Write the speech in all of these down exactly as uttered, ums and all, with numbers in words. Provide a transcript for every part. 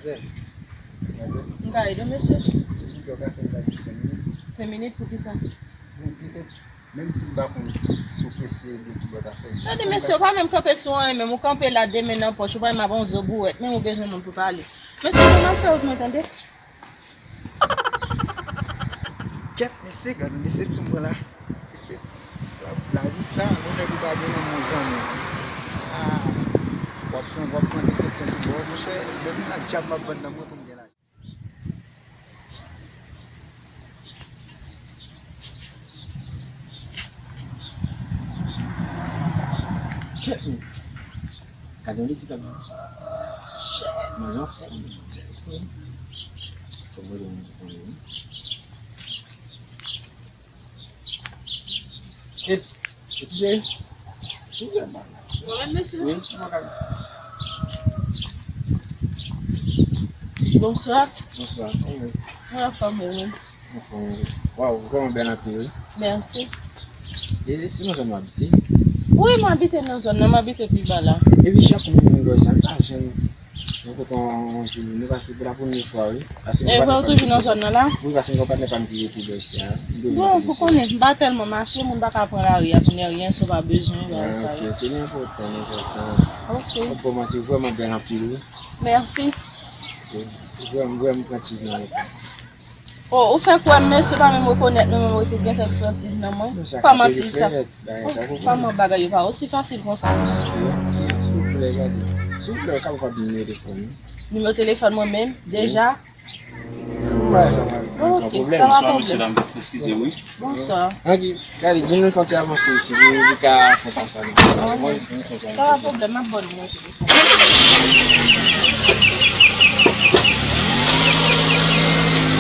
M ka ede w, mesye? Silvouplè, w ka fè m gade senk minit? Senk minit pou ki sa? Menm si m pa konn si w prese oubyen ki bò w ta fè. Tande, mesye, w pa menm kanpe sou anyen, menm ou kanpe la, de men nan pòch, ou pa menm ap yon zo bouwèt, menm ou bezwen moun pou pale. Mesye, m ap fè wout mwen, tande? Kèt, mesye, gade mesye ti mwen la. Mesye, la, lavi sa, mwen fè pou pa gen nan mon zanmi. Ah, w ap pran, w ap pran desepsyon tout bon, monchè. Depi nan dyab m ap vann nan mwen pou m gen lajan. Kèt, men. Gade yon leti kap. Shit, manje anfòm. Fò mwen yon ti pwen. Eps, epi cheri. Souple, man. Mwen menm, mesye. Wi, se mwen kap. Bonswa. Bonswa. Kòman w ye? Mwen anfòm, wi. Anfòm, wi. Waw, ou vrèman bèl anpil, wi. Mèsi. E se nan zòn w abite? Wi, mwen abite nan zòn nan, mwen abite pi ba la. Epi chak moun mwen wè sa, m pa janm Mwen kontan yon jou nou pase pou la premye fwa, wi. Paske e vre, ou toujou nan zòn nan la? Wi, paske m gen yon patnè pa m ki rete bò isi a. Bon, pou konnen, m pa tèlman mache, moun pa ka pran lari a pou nenyen, si w pa bezwen, bagay sa yo. Ah, ok, ok, li enpòtan, li enpòtan. Ok. Ou pa manti, ou vrèman bèl anpil, wi. Mèsi. Ok. Ou vrèman, vrèman pran tiz nan mwen. Oh, ou fè kwè m, mesye pa menm rekonèt nou menm, epi w gentan pran tiz nan mwen. Kòman ti sa? Kòman bagay yo pa osi fasil konsa, mesye? Silvouplè, gade. Silvouplè, ou kapab ban m nimewo telefòn ou? Nimewo telefòn mwen menm, deja? Ok, sa pa pwoblèm. Bonswa, mesye dam, eskize, wi. Bonswa. Anki, gade, vin nou fè ti avanse isi, li, li ka fè pa sa, non. Sa pa pwoblèm, m ap ban nou mwen.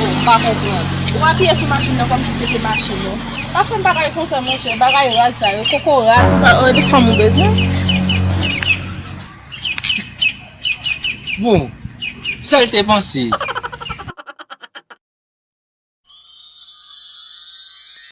Oh, m pa konprann. Ou apiye sou machin nan kòmsi se te machin ou. Pa fè m bagay konsa, monchè. Bagay raz sa yo. Kokorat. Ou pa, ou, epi fanm ou bezwen. Bon, sa l te panse.